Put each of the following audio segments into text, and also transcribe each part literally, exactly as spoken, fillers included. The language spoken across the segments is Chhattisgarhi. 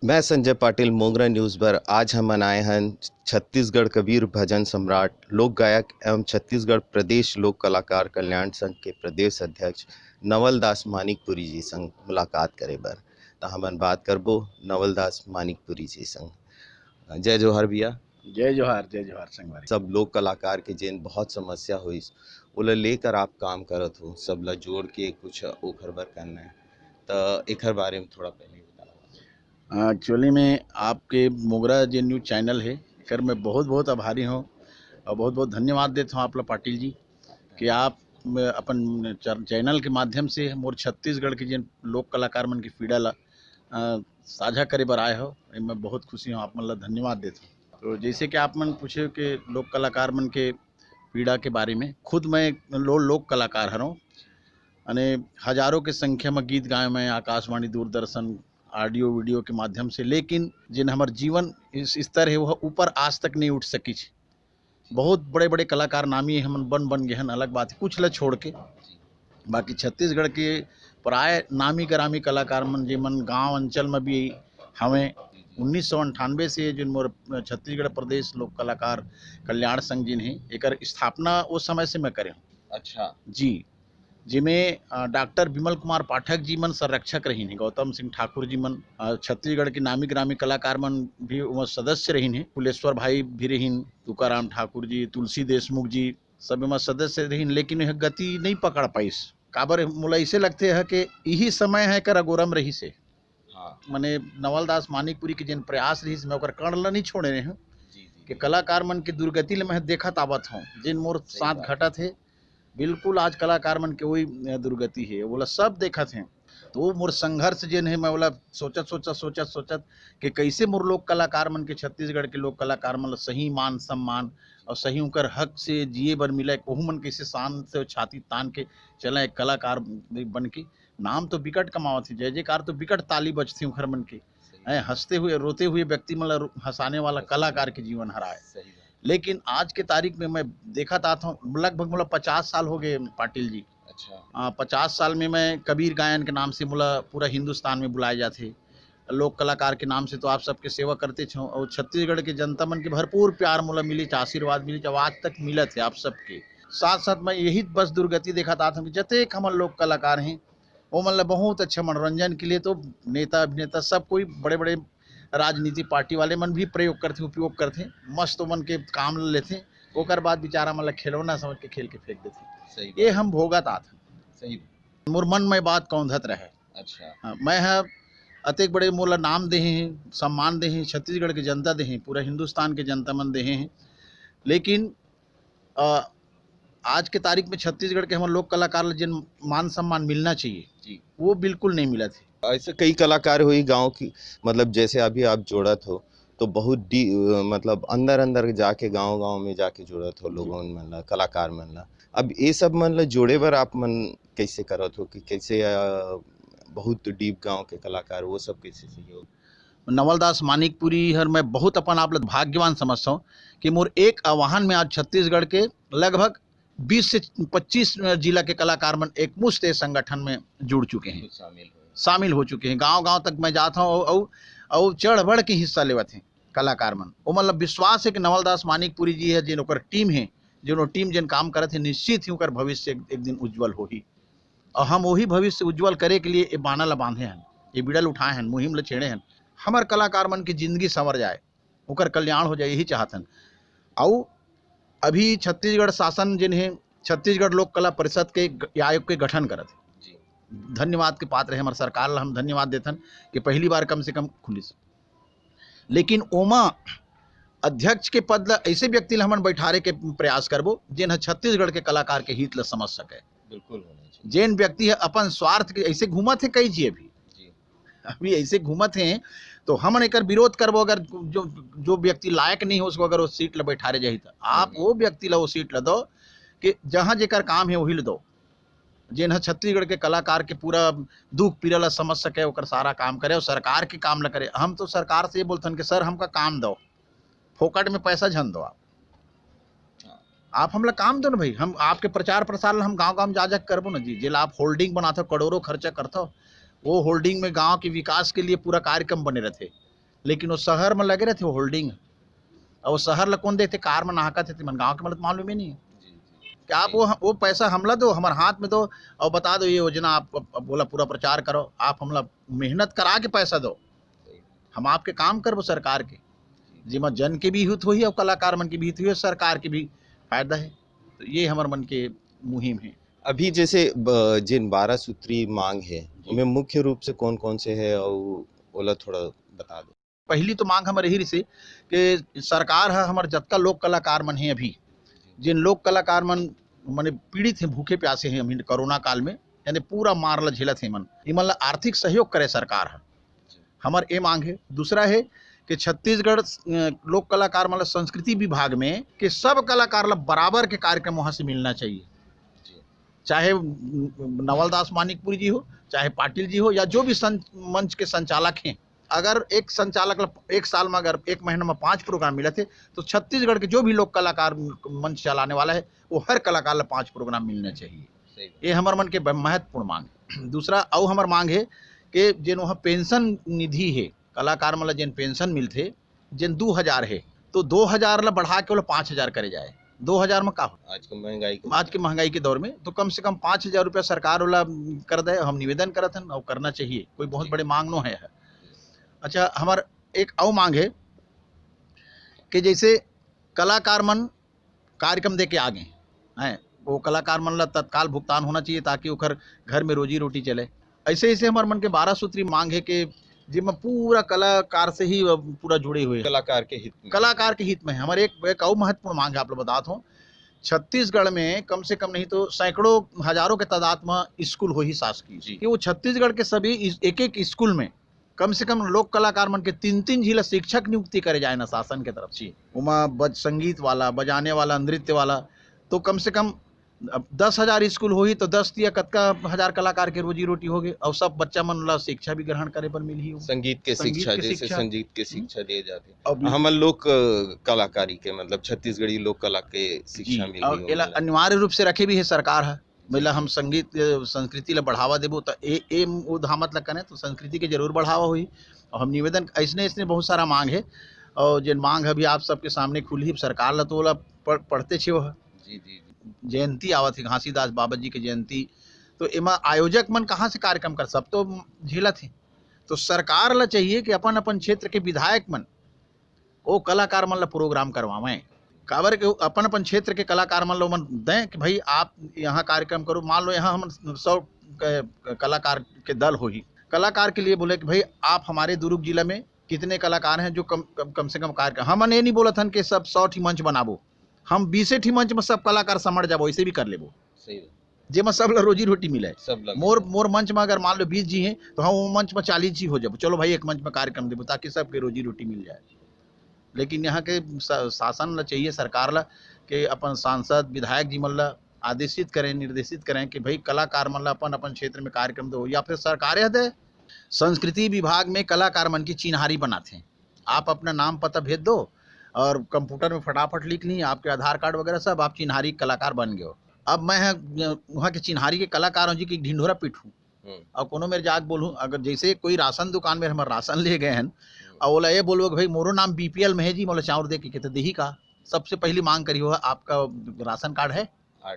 मैं संजय पाटिल, मोंगरा न्यूज बर। आज हमन आए हन छत्तीसगढ़ कबीर भजन सम्राट, लोक गायक एवं छत्तीसगढ़ प्रदेश लोक कलाकार कल्याण संघ के प्रदेश अध्यक्ष नवल दास मानिकपुरी जी संग मुलाकात करे बर। त हमन बात करबो नवल दास मानिकपुरी जी संग। जय जोहार भैया। जय जोहार, जय जोहार संगवारी। सब लोक कलाकार के जेन बहुत समस्या होइस, ओला लेकर आप काम करत हो, सब ला जोड़ के कुछ ओखर बर करना है, त एखर बारे में थोड़ा पहले बताओ। अ, actually में आपके मोंगरा जे न्यूज चैनल है, एकर मैं बहुत बहुत आभारी हूँ और बहुत बहुत धन्यवाद देता हूँ आप ला पाटिल जी कि आप म-, अपन चर-, चैनल के माध्यम से मोर छत्तीसगढ़ के जिन लोक कलाकार मन के पीड़ा ला अ, साझा करे बर आए हो, एमे बहुत खुशी हूँ, आप मन ला धन्यवाद देता हूँ। तो जैसे कि आप मन पूछे कि लोक कलाकार मन के पीड़ा के बारे में, खुद मैं लो-, लोक कलाकार हरौं, अने हजारों के संख्या में गीत गाए मैं आकाशवाणी, दूरदर्शन, ऑडियो वीडियो के माध्यम से, लेकिन जिन हमर जीवन इस स्तर है वह ऊपर आज तक नहीं उठ सकिस। बहुत बड़े बड़े कलाकार नामी हमन बन बन गए हन, अलग बात है, कुछ ला छोड़ के। बाकी छत्तीसगढ़ के प्राय नामी ग्रामी कलाकार मन, जेमन गांव अंचल में भी हवें, उन्नीस सौ अंठानवे से जो मोर छत्तीसगढ़ प्रदेश लोक कलाकार कल्याण संघ जिन है, एकर स्थापना उस समय से मैं करे हूँ। अच्छा। जी। जिमे अ, डॉक्टर विमल कुमार पाठक जी मन संरक्षक रहिन हे, गौतम सिंह ठाकुर जी मन अ, छत्तीसगढ़ के नामी ग्रामी कलाकार मन भी ओमा सदस्य रहिन हे। फुलेश्वर भाई भी रहिन, तुकाराम ठाकुर जी, तुलसी देशमुख जी, सब एमा सदस्य रहिन, लेकिन यह गति नहीं पकड़ पाइस। काबर मोला ऐसे लगते है कि यही समय है एकर अगोरम रहिस हे। हाँ। मने नवलदास मानिकपुरी के जिन प्रयास रहिस, मैं ओकर कण ला नहीं छोड़े रहे हूँ जी, जी, कि जी। कलाकार मन के दुर्गति ले मैं देखत आवत हूँ, जिन मोर सही साथ बात है। घटत हे, बिल्कुल आज कलाकार मन के वही, अ, दुर्गति हे, ओला सब देखत हे। तो वो मोर संघर्ष जेन हे, मैं ओला सोचत, सोचत, सोचत, सोचत कि कैसे मोर लोक कलाकार मन के, छत्तीसगढ़ के लोक कलाकार मन ला सही मान सम्मान और सही उनकर हक से जिए बर मिले, ओहू मन कैसे शान से छाती तान के चले, एक कलाकार बन के। नाम तो बिकट कमावत हे, जय जयकार तो बिकट ताली बजथे उखर मन के। सही। हैं, हंसते हुए, रोते हुए व्यक्ति मन ला रो-, हंसाने वाला कलाकार के जीवन हराए। सही बात। लेकिन आज के तारीख में मैं देखत आत हूँ, लगभग मोला पचास साल हो गए पाटिल जी। अच्छा। आ, पचास साल में मैं कबीर गायन के नाम से मोला पूरा हिंदुस्तान में बुलाए जाथे, लोक कलाकार के नाम से तो आप सबके सेवा करते छो, और छत्तीसगढ़ के जनता मन के भरपूर प्यार मोला मिली, आशीर्वाद मिली, जब आज तक मिलत है आप सबके साथ साथ। मैं यही बस दुर्गति देखत आत हूँ कि जतेक हमन लोक कलाकार हैं, ओमन ला बहुत अच्छा मनोरंजन के लिए तो नेता अभिनेता सब कोई, बड़े बड़े राजनीति पार्टी वाले मन भी प्रयोग करथे, उपयोग करथे, मस्त ओमन के काम ल लेथे, ओकर बाद बेचारा मन ला खिलौना समझ के खेल के फेंक देथे। सही ये बात। हम भोगत आत हन। सही। मोर मन में बात कौंधत रहे। अच्छा। हाँ, मैं ह अतेक बड़े मोला नाम देहे हैं, सम्मान देहे हैं, छत्तीसगढ़ के जनता देहे हैं, पूरा हिंदुस्तान के जनता मन देहे हैं, लेकिन अ, आज के तारीख में छत्तीसगढ़ के हमर लोक कलाकार ल जेन मान सम्मान मिलना चाहिए, जी। वो बिल्कुल नहीं मिलत हे। ऐसे कई कलाकार होई गाँव की, मतलब जैसे अभी आप जोड़त हो, तो बहुत डी-, अ, मतलब अंदर-अंदर जाके, गाँव-गाँव में जाके जोड़त हो जी। लोगन मन ला, कलाकार मन ला। अब ये सब मन ला जोड़े बर आप मन कैसे करत हो कि कैसे, अ, बहुत deep गाँव के कलाकार, वो सब कैसे सहयोग? नवलदास मानिकपुरी हर मैं बहुत अपन आप ल भाग्यवान समझथौं कि मोर एक आह्वान में आज छत्तीसगढ़ के लगभग बीस से पच्चीस जिला के कलाकार मन एक मुश्त ए संगठन में जुड़ चुके हैं, शामिल हो। शामिल हो चुके हैं। गांव-गांव तक मैं जात हौं अउ, अउ, अउ चढ़ बढ़ के हिस्सा लेवत हैं कलाकार मन। ओमन ल विश्वास है कि नवलदास मानिकपुरी जी है, जेन ओकर टीम है, जेन ओ टीम जेन काम करत है, निश्चित ही ओकर भविष्य एक, एक दिन उज्जवल होही। अउ हम वही भविष्य उज्जवल करे के लिए ये बाना ल बांधे हन, ये बिड़ल उठाए हन, मुहिम ल छेड़े हन। हमर कलाकार मन की जिंदगी संवर जाए, ओकर कल्याण हो जाए, यही चाहत हन। अउ अभी छत्तीसगढ़ शासन जेन हे, छत्तीसगढ़ लोक कला परिषद के ग-, आयोग के गठन करत हे। जी। धन्यवाद के पात्र हे, हमर सरकार ला हम धन्यवाद देथन कि पहली बार कम से कम खुलिस। लेकिन ओमा अध्यक्ष के पद ला ऐसे व्यक्ति ला हमन बैठारे के प्रयास करबो, जेन ह छत्तीसगढ़ के कलाकार के हित ला समझ सके। बिल्कुल होना चाहिए। जेन व्यक्ति ह अपन स्वार्थ के ऐसे घूमत हे कई जी अभी। जी। अभी ऐसे घूमत हे, तो हमन एकर विरोध करबो। अगर जो, जो व्यक्ति लायक नहीं हो, उसको अगर वो सीट ला बैठारे जाही, तो आप हम्म। वो व्यक्ति ला वो सीट ला दो कि जहाँ जेकर काम है, वही ला दो। जेन ह छत्तीसगढ़ के कलाकार के पूरा दुख पीड़ा ला समझ सके, ओकर सारा काम करे और सरकार के काम ला करे। हम तो सरकार से ये बोलथन कि सर, हमका काम दो, फोकट में पैसा झन दो आप। आप हमला काम दो ना भाई, हम आपके प्रचार प्रसार ला हम गांव-गांव में जा-जा के करबो ना जी। जेला आप होर्डिंग बनाथो, करोड़ों खर्चा करथो, वो होर्डिंग में गांव के विकास के लिए पूरा कार्यक्रम बने रहथे। लेकिन वो शहर में लगे रहते, वो होल्डिंग, और वो शहर ला कौन देते? कार में नहाकत हे, मन गाँव के मतलब मालूम ही नहीं है। कि आप वो, वो पैसा हमला दो, हमारे हाथ में दो, और बता दो ये योजना आप, आप, आप बोला पूरा प्रचार करो, आप हमला मेहनत करा के पैसा दो, हम आपके काम करबो सरकार के, जेमा जन के भी हित होही और कलाकार मन के भी हित होही और सरकार के भी फायदा है। तो ये हमर मन के मुहिम है। अभी जैसे ब-, जिन बारह सूत्री मांग है, जी। उनमें मुख्य रूप से कौन कौन से है और ओला थोड़ा बता दो। पहली तो मांग हमर यही रहिसे कि सरकार ह हमर जतका लोक कलाकार मन हे अभी, जिन लोक कलाकार मन माने पीड़ित हे, भूखे प्यासे हे अभी कोरोना काल में, यानी पूरा मार ला झेलत हे मन, इमन ला आर्थिक सहयोग करे सरकार ह। हमर ए मांग हे। दूसरा हे कि छत्तीसगढ़, अ, लोक कलाकार मन ला संस्कृति विभाग में कि सब कलाकार ला बराबर के कार्यक्रम वहां से मिलना चाहिए। जी। चाहे, उम, नवल दास मानिकपुरी जी हो, चाहे पाटिल जी हो, या जो भी सं-, मंच के संचालक हैं, अगर एक संचालक ला एक साल में अगर एक महीना में पांच प्रोग्राम मिलत हे, तो छत्तीसगढ़ के जो भी लोक कलाकार मंच चलाने वाला है, वो हर कलाकार ला पांच प्रोग्राम मिलना चाहिए। सही बात। ये हमर मन के ब-, महत्वपूर्ण मांग है। दूसरा अउ हमर मांग है कि जेन वहाँ पेंशन निधि है, कलाकार मन ला जेन पेंशन मिलथे, जेन दू हजार है, तो दो हजार ला बढ़ा के ओला पाँच हजार करे जाए। दो हजार में का हो? आज के महंगाई के आज के महंगाई के दौर में तो कम से कम पाँच हजार रुपया सरकार ओला कर दे, हम निवेदन करत हन, और करना चाहिए, कोई बहुत जी। बड़े मांग नो है। अच्छा, हमर एक अउ मांग है कि जैसे कलाकार मन कार्यक्रम दे के आ गए हैं, वो कलाकार मन ला तत्काल भुगतान होना चाहिए, ताकि ओकर घर में रोजी रोटी चले। ऐसे, ऐसे हमर मन के बारह सूत्री मांग है कि जेमा पूरा कलाकार से ही, अ, पूरा जुड़े हुए हैं। कलाकार के हित में। कलाकार के हित में है। हमर एक, एक अउ महत्वपूर्ण मांग है, आप लोग बतात हो, छत्तीसगढ़ में कम से कम नहीं तो सैकड़ों, हजारों के तादाद में स्कूल होही शासकीय, जी। कि वो छत्तीसगढ़ के सभी इस, एक, एक स्कूल में कम से कम लोक कलाकार मन के तीन, तीन झी ला शिक्षक नियुक्ति करे जाए ना शासन के तरफ से। जी। ओमा बज-, संगीत वाला, बजाने वाला, नृत्य वाला, तो कम से कम अब दस हजार स्कूल होही तो दस तिया कतका हजार कलाकार के रोजी रोटी होगे, और सब बच्चा मन ला शिक्षा भी ग्रहण करे बर मिलही। संगीत के संगीत शिक्षा, के जैसे शिक्षा। संगीत के हम्म। शिक्षा दिए जाते। अब हमन लोक, अ, कलाकारी के, मतलब छत्तीसगढ़ी लोक कला के शिक्षा जी, मिलही और एला ओमन ला। अनिवार्य रूप से रखे भी है सरकार ह। मतलब हम संगीत, अ, संस्कृति ला बढ़ावा देबो, त ए, ए, वो धामत ला करें, तो संस्कृति के जरूर बढ़ावा होही। और हम निवेदन, ऐसने, ऐसने बहुत सारा मांग है, और जेन मांग अभी आप सबके सामने खुलही, सरकार ला तो ओला पढ़-, पढ़ते छे हो। जी, जी, जी। जयंती आवत है, घासीदास बाबा जी के जयंती, तो एमा आयोजक मन कहाँ से कार्यक्रम कर, सब तो झेलत है। तो सरकार ला चाहिए कि अपन, अपन क्षेत्र के विधायक मन ओ कलाकार मन ला प्रोग्राम करवावें। काबर के अपन-अपन क्षेत्र के कलाकार मन ला ओमन दें कि भाई आप यहाँ कार्यक्रम करो। मान लो यहाँ हमन सौ क-, कलाकार के दल होही, कलाकार के लिए बोले कि भाई आप हमारे दुर्ग जिला में कितने कलाकार हैं जो कम, कम, कम से कम कार्यक्रम, हमन ये नहीं बोलत हन कि सब सौ ठी मंच बनाबो, हम बीसे ठी मंच में सब कलाकार समड़ जाबो, ऐसे भी कर लेबो। सही बात। जेमा सब ला रोजी रोटी मिले। सब ला मोर, मिले। मोर मंच में अगर मान लो बीस जी हैं, तो हम वो मंच में चालीस जी हो जाबो। चलो भाई, एक मंच में कार्यक्रम देबो, ताकि सबके रोजी रोटी मिल जाए। लेकिन यहाँ के सा-, शासन ला चाहिए, सरकार ला, कि अपन सांसद, विधायक जी मन ला आदेशित करें, निर्देशित करें कि भाई, कलाकार मन ला अपन, अपन क्षेत्र में कार्यक्रम दो, या फिर सरकार दे। संस्कृति विभाग में कलाकार मन की चिन्हारी बनाते हैं, आप अपना नाम पता भेज दो और कंप्यूटर में फटाफट लिख ली, आपके आधार कार्ड वगैरह सब, आप चिन्हारी कलाकार बन गए हो। अब मैं ह-, वहाँ के चिन्हारी के कलाकार हूँ जी कि ढिंढोरा पीटूँ। हम्म। और कोनो मेर जाके बोलूँ, अगर जैसे कोई राशन दुकान में हमर राशन ले गए हैं, हम्म। और बोला, "ये बोलबो कि भाई, मोरो नाम बीपीएल में है जी, मोला चाउर दे के," कहते, "देही का?" सबसे पहली मांग करी हो, "आपका राशन कार्ड है?" आ,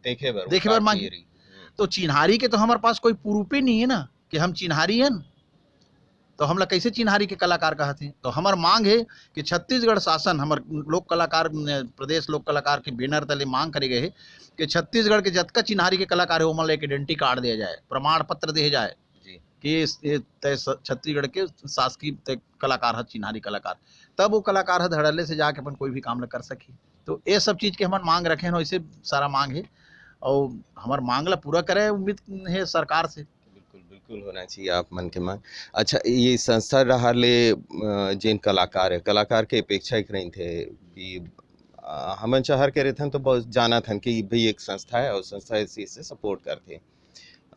देखे बर, देखे बर कार्ड मांगी। चाहिए रही। हम्म। तो चिन्हारी के तो हमारे पास कोई प्रूफ ही नहीं है ना कि हम चिन्हारी हैं, तो हमला कैसे चिन्हारी के कलाकार कहत हैं? तो हमर मांग है कि छत्तीसगढ़ शासन, हमर लोक कलाकार, न, प्रदेश लोक कलाकार के बैनर तले मांग करे गए है कि छत्तीसगढ़ के जतका चिन्हारी के कलाकार है, ओमन ला एक आइडेंटिटी कार्ड दिया जाए, प्रमाण पत्र दिए जाए जी। कि इस, ये तय स-, छत्तीसगढ़ के शासकीय तय कलाकार है, चिन्हारी कलाकार, तब वो कलाकार है धड़ल्ले से जाके अपन कोई भी काम ला कर सकी। तो ये सब चीज के हमन मांग रखे हैं, ऐसे सारा मांग है, और हमर मांग ला पूरा करे उम्मीद है सरकार से। बिल्कुल, बिल्कुल होना चाहिए आप मन के मांग। अच्छा, ये संस्था डहार ले, अ, जेन कलाकार है, कलाकार के अपेक्षा एक रहिथे कि, अ, हमन शहर के रहथन तो बहुत जानत हन कि भाई एक संस्था है और संस्था इसी से सपोर्ट करथे।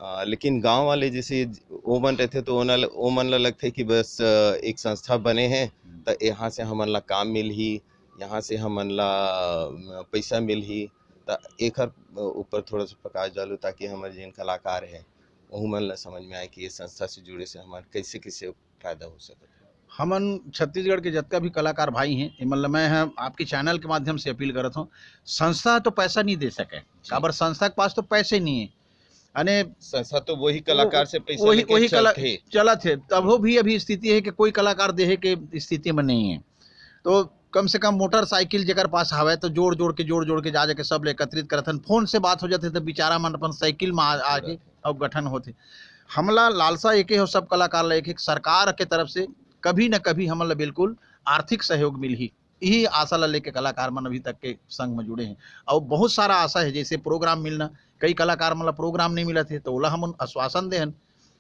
अ, लेकिन गांव वाले जैसे ओमन रहथे तो ओना ल-, ओमन ला लगथे कि बस, अ, एक संस्था बने है, हम्म। त यहाँ से हमन ला काम मिलही, यहाँ से हमन ला, अ, पैसा मिलही, त एखर, अ, ऊपर थोड़ा सा प्रकाश डालू, ताकि हमर जेन कलाकार है, ओहू मन ला समझ में आए कि ये संस्था से जुड़े से हमर कैसे, कैसे फायदा हो सकत है। हमन छत्तीसगढ़ के जतका भी कलाकार भाई हैं, एमन ल मैं ह आपके चैनल के माध्यम से अपील करत हूँ, संस्था तो पैसा नहीं दे सके, काबर संस्था के पास तो पैसे नहीं है। अने संस्था तो वही कलाकार से पैसा वही लेके वही कला चलथे। चलत है, तभो भी अभी स्थिति है कि कोई कलाकार देहे के स्थिति में नहीं है। तो कम से कम मोटरसाइकिल जेकर पास हवय तो जोड़ जोड़ के जोड़ जोड़ के जा जाके सब ले एकत्रित करथन। फोन से बात हो जाथे तो बेचारा मन अपन साइकिल में आ, आके अउ गठन होथे। हमला लालसा एके हो, सब कलाकार ला एक एक सरकार के तरफ से कभी न कभी हमन ला बिल्कुल आर्थिक सहयोग मिलही, यही आशा ला लेके कलाकार मन अभी तक के संघ में जुड़े हैं। और बहुत सारा आशा है, जैसे प्रोग्राम मिलना, कई कलाकार मन ला प्रोग्राम नहीं मिलत हे, तो ओला हमन आश्वासन देहन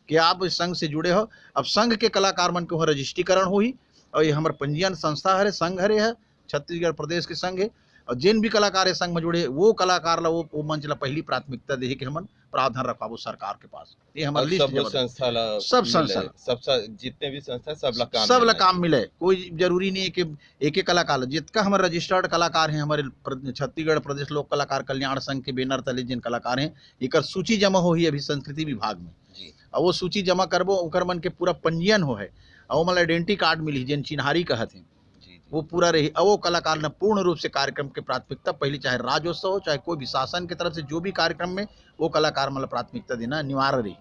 कि आप इस संघ से जुड़े हो। अब संघ के कलाकार मन के वहाँ रजिस्ट्रीकरण होही और ये हमर पंजीयन संस्था हरे, संघ हरे है, छत्तीसगढ़ प्रदेश के संघ है। और जिन भी कलाकार ये संघ में जुड़े, वो कलाकार ला, वो, वो मंच ला पहली प्राथमिकता देही कि हमन प्रावधान रखवाबो सरकार के पास। ये हमर और लिस्ट सब जमा संस्था ला सब मिले, संस्था ला। सब सा-, जितने भी संस्था, सब ला काम सब ला मिले। काम मिले। कोई जरूरी नहीं है कि एक एक कलाकार ला, जितका हमर रजिस्टर्ड कलाकार हैं, हमारे प्र-, छत्तीसगढ़ प्रदेश लोक कलाकार कल्याण संघ के बैनर तले जिन कलाकार हैं, एकर सूची जमा होही अभी संस्कृति विभाग में। जी। और वो सूची जमा करबो, ओकर मन के पूरा पंजीयन हो है, और ओमन ला आइडेंटिटी कार्ड मिली, जेन चिन्हारी कहत हैं, जी, जी। वो पूरा रही। और वो कलाकार ने पूर्ण रूप से कार्यक्रम के प्राथमिकता पहली, चाहे राज्योत्सव हो, चाहे कोई भी शासन की तरफ से जो भी कार्यक्रम में, वो कलाकार मन ला प्राथमिकता देना अनिवार्य रही।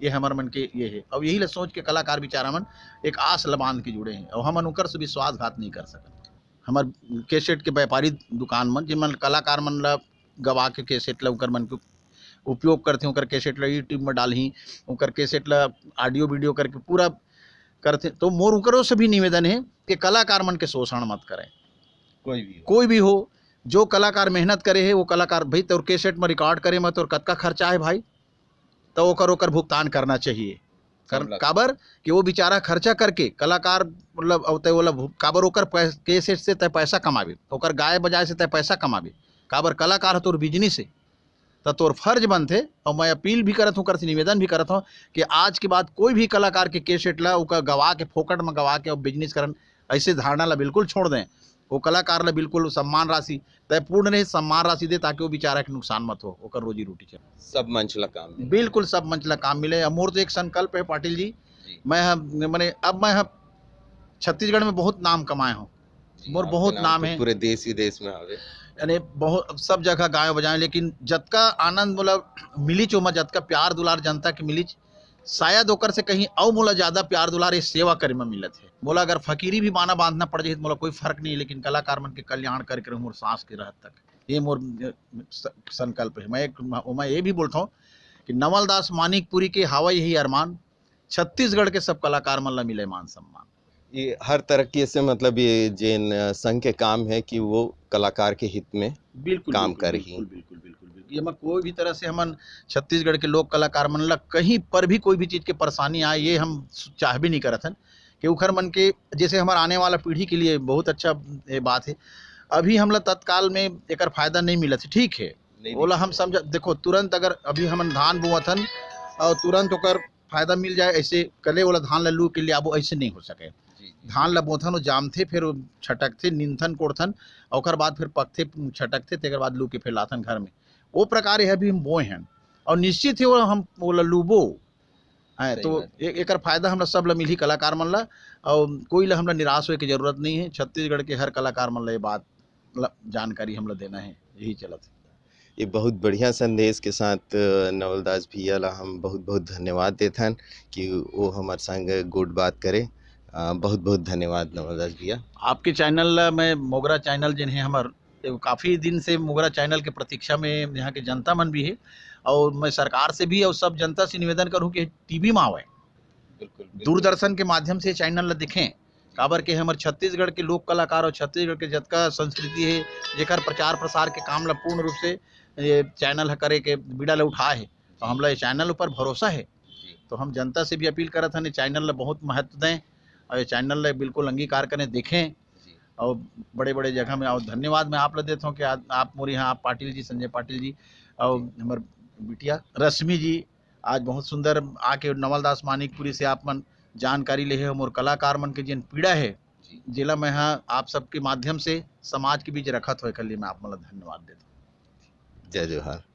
ये हमर मन के ये है। अब यही ला सोच के कलाकार बेचारा मन एक आस ला बांध के जुड़े हैं, और हमन ओकर से विश्वासघात नहीं कर सकत। हमर कैसेट के व्यापारी दुकान मन, जिन मन कलाकार मन ला गवा के कैसेट ला, ओकर मन के उपयोग करथे, ओकर कैसेट ला YouTube में डालही, ओकर कैसेट ला ऑडियो वीडियो करके पूरा करथे, तो मोर ओकरो से भी निवेदन है कि कलाकार मन के शोषण मत करें। कोई भी हो। कोई भी हो, जो कलाकार मेहनत करे है, वो कलाकार, भाई, तोर कैसेट में रिकॉर्ड करे में तोर कतका खर्चा है भाई, तो ओकर, ओकर भुगतान करना चाहिए। कर-, सब लग- काबर कि वो बेचारा खर्चा करके कलाकार, मतलब, अब तय वाला भु-, काबर ओकर पै-, कैसेट से तय पैसा कमाबे, ओकर गाय बजाए से तय पैसा कमाबे, काबर कलाकार ह तोर बिजनेस है, त तोर फर्ज बनथे। और मैं अपील भी करत हूँ, ओकर से निवेदन भी करत हूँ कि आज के बाद कोई भी कलाकार के कैसेट ला ओकर गवा के, फोकट में गवा के, और बिजनेस करन, ऐसे धारणा ला बिल्कुल छोड़ दें। वो कलाकार ला बिल्कुल सम्मान राशि, तय पूर्ण रहे, सम्मान राशि दे, ताकि वो बेचारा के नुकसान मत हो, ओकर रोजी रोटी चले। सब मंच ला काम मिले। बिल्कुल सब मंच ला काम मिले। और मोर तो एक संकल्प है पाटिल जी, जी। मैं ह-, मने अब मैं ह-, छत्तीसगढ़ में बहुत नाम कमाए हूँ, जी, मोर आपके बहुत नाम नाम तो है। पूरे देश विदेश में आवे। यानी बहुत, अब सब जगह गाए बजाए, लेकिन जतका आनंद मोला मिली चो, मैं जतका प्यार दुलार जनता के मिली, शायद ओकर से कहीं अउ मोला ज्यादा प्यार दुलार ये सेवा करे में मिलत है। मोला अगर फकीरी भी बाना बांधना पड़ जाही, तो मोला कोई फर्क नहीं, लेकिन कलाकार मन के कल्याण करके रहूं मोर सांस के रहत तक, ये मोर, अ, स-, संकल्प है। मैं एक, मैं ये भी बोलता हूँ कि नवलदास मानिकपुरी के हवा यही अरमान, छत्तीसगढ़ के सब कलाकार मन ला मिले मान सम्मान। ये हर तरह की से, मतलब, ये जेन, अ, संघ के काम है कि वो कलाकार के हित में बिल्कुल, काम बिल्कुल, करही। बिल्कुल, बिल्कुल, बिल्कुल, बिल्कुल। ये में कोई भी तरह से हमन छत्तीसगढ़ के लोक कलाकार मन ला कहीं पर भी कोई भी चीज के परेशानी आए, ये हम चाह भी नहीं करत हन कि उखर मन के, जैसे हमारे आने वाला पीढ़ी के लिए बहुत अच्छा ये बात है। अभी हमला तत्काल में एकर फायदा नहीं मिलत है, ठीक है, नहीं ओला मिलत हम है। समझ, देखो, तुरंत अगर अभी हमन धान बोवत हन और तुरंत ओकर फायदा मिल जाए, ऐसे कले ओला धान ला लू के ले आबो, ऐसे नहीं हो सके। जी, जी। धान ला बोथन, वो जामथे, फिर वो छटकथे, निंदथन, कोड़थन, और ओकर बाद फिर पकथे, छटकथे, तेकर बाद लू के फिर लाथन घर में। वो प्रकार ये अभी हम बोए हैं, और निश्चित ही वो हम ओला लूबो। हैं, सही तो बात है। ए-, एकर फायदा हमला सब ला मिलही, कलाकार मन ला, और कोई ला हमला निराश होए के जरूरत नहीं है। छत्तीसगढ़ के हर कलाकार मन ला ये बात, मतलब, जानकारी हमला देना है, यही चलत है। ये बहुत बढ़िया संदेश के साथ, अ, नवलदास भैया ला हम बहुत-बहुत धन्यवाद देथन कि वो हमर संग गोठ बात करे। अ, बहुत-बहुत धन्यवाद नवलदास भैया। आपके चैनल ला मैं, मोगरा चैनल जिन है हमर, एगो काफी दिन से मोगरा चैनल के प्रतीक्षा में यहाँ के जनता मन भी है, और मैं सरकार से भी और सब जनता से निवेदन करूँ कि टीवी में आवे, बिल्कुल, बिल्कुल। दूरदर्शन के माध्यम से चैनल ला देखें, काबर के हमर छत्तीसगढ़ के लोक कलाकार और छत्तीसगढ़ के जतका संस्कृति है, जेकर प्रचार प्रसार के काम ला पूर्ण रूप से ये चैनल ह करे के बीड़ा ला उठाए है, तो हमला ये चैनल ऊपर भरोसा है। जी। तो हम जनता से भी अपील करत हन, ये चैनल ला बहुत महत्व दें और ये चैनल ला बिल्कुल अंगीकार करें, देखें। जी। और बड़े-बड़े जगह में आओ। धन्यवाद मैं आप ला देता हूँ कि आज आप मोर यहाँ, आप पाटिल जी, संजय पाटिल जी, और हमर बिटिया रश्मि जी, आज बहुत सुंदर आके नवलदास मानिकपुरी से आप मन जानकारी ले हे, मोर कलाकार मन के जेन पीड़ा है, जी। जेला मैं ह आप सबके माध्यम से समाज के बीच रखत होए, कल मैं आप मन ला धन्यवाद देता हूँ। जय जोहार।